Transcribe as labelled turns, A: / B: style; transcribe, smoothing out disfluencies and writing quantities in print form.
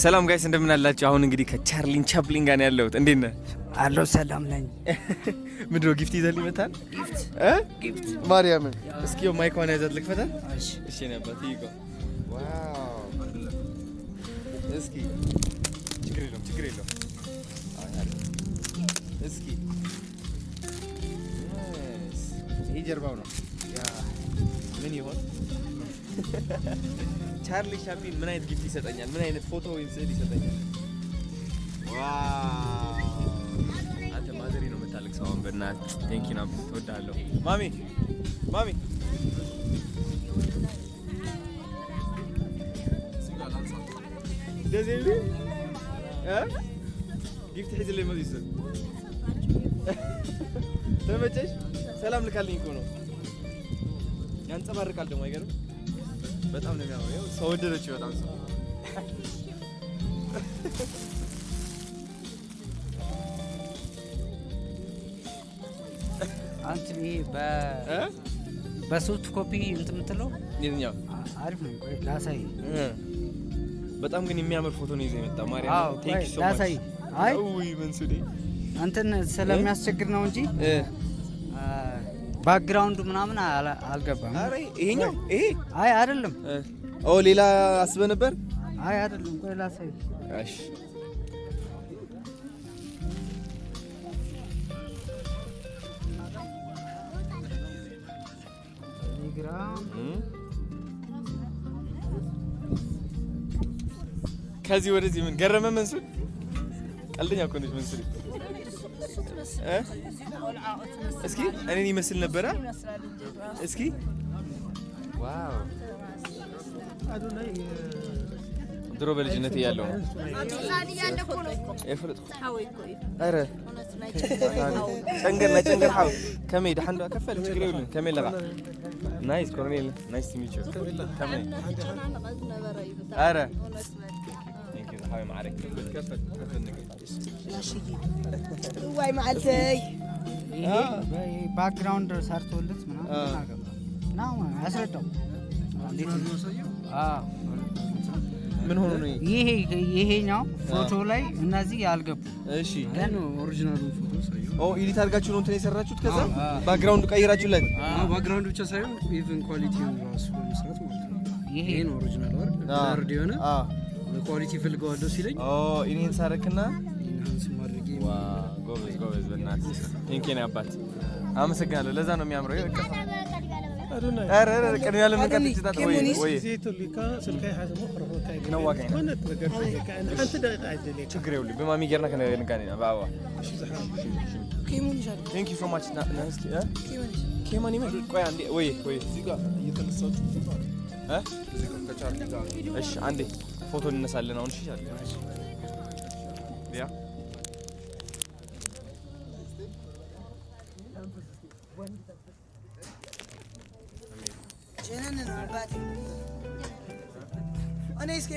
A: ሰላም guys፣ እንደምን አላችሁ? አሁን እንግዲህ ከቻርሊን ቻፕሊን ጋር ነው ያለሁት። እንዴት ነህ?
B: አለሁ፣ ሰላም ነኝ።
A: ምንድን ነው gift ይዘህልኝ መጥተሃል? Gift ማርያምን። እስኪ mic ኳን ያዛት ልክፈታል። እሺ የእኔ አባት ይቆ wow። እስኪ ችግር የለውም፣ ችግር የለውም። እስኪ ይሄ ጀርባው ነው። ምን ይሆን? ቻርሊ ቻፕሊን ምን አይነት gift ይሰጠኛል? ምን አይነት ፎቶ ወይም ስዕል ይሰጠኛል? Wow፣ አንተ ማዘሪ ነው የምታለቅሰው አሁን። በእናትህ thank you ነው፣ ትወዳለሁ። ማሚ፣ ማሚ። ደስ ይል gift ሒዝለይ መጺኡ። ተመቸሽ? ሰላም ልካልኝ እኮ ነው። ያንጸባርቃል ደግሞ፣ አይገርም? በጣም ነው የሚያምረው። ያው ሰው ወደደችው በጣም ሰው።
B: አንተ ይሄ በ soft copy እንትን የምትለው
A: የትኛው?
B: አሪፍ ነው። ቆይ ላሳይ።
A: በጣም ግን የሚያምር ፎቶ ነው ይዘው የመጣ ማርያም። Thank you so much።
B: ላሳይ። አይ
A: ውይ መንሱዴ፣
B: እንትን ስለሚያስቸግር ነው እንጂ background ኡ ምናምን አልገባም።
A: አረ ይሄኛው ይሄ
B: አይ አይደለም።
A: ኦ፣ ሌላ አስበህ ነበር?
B: አይ አይደለም። ቆይ ላሳይ።
A: እሺ።
B: ቴሌግራም።
A: ከዚህ ወደዚህ ምን ገረመ መንሱር? ቀልደኛ እኮ ነች መንሱር። እስኪ እኔን ይመስል ነበረ። እስኪ wow፣ ድሮ በልጅነት እያለሁ ነው የፈለጥኩት። ኧረ ጨንገር ናይ ጨንገር ሓው፣ ከመይ ድሓን ዶ? ከፈል ችግር የብሉን። ከመይ ኣለኻ? Nice ኮሎኔል፣ nice to meet you። ከመይ? ኧረ thank you ሓወይ ማዕረግ። ከፈል ከፈል ነገር።
C: ዋይ መዓልተይ።
B: ይሄ background ሰርቶለት ምናምን አገባ እና አስረዳው። አዎ።
A: ምን ሆኖ ነው?
B: ይሄ ይሄኛው ፎቶ ላይ እነዚህ ያልገቡ
A: እሺ።
B: ግን
D: Original ኡን ፎቶ ሳየው
A: ኦ፣ edit አድርጋችሁ ነው እንትን የሰራችሁት? ከዛ background ኡ ቀይራችሁለት?
D: Background ብቻ ሳይሆን even quality ውን ራሱ በመስራት ማለት ነው።
B: ይሄ
D: ይሄ ነው original ኡ አይደል? Blurred የሆነ በ quality ፈልገዋለሁ ሲለኝ
A: ኦ፣ enhance አደረክና
D: enhance ማድረጌ።
A: Wow፣ ጎበዝ ጎበዝ፣ በእናትህ thank you አባት፣ አመሰግናለሁ። ለዛ ነው የሚያምረው። ይኸው ኧረ ኧረ ቅድሚያ ለመንቀጥ ይችላል ወይ ወይ ክነዋጋኝ ችግር የብሉን። ብማሚ ጌርና ክንጋኒ ኢና ብኣዋ። Thank you so much። እስኪ ኬማን ይመ ቆይ አንዴ፣ ወይ ወይ እ እሺ አንዴ ፎቶ እንነሳለን አሁን። እሺ yeah።
C: ጀነን ነው አባቴ። እኔ እስኪ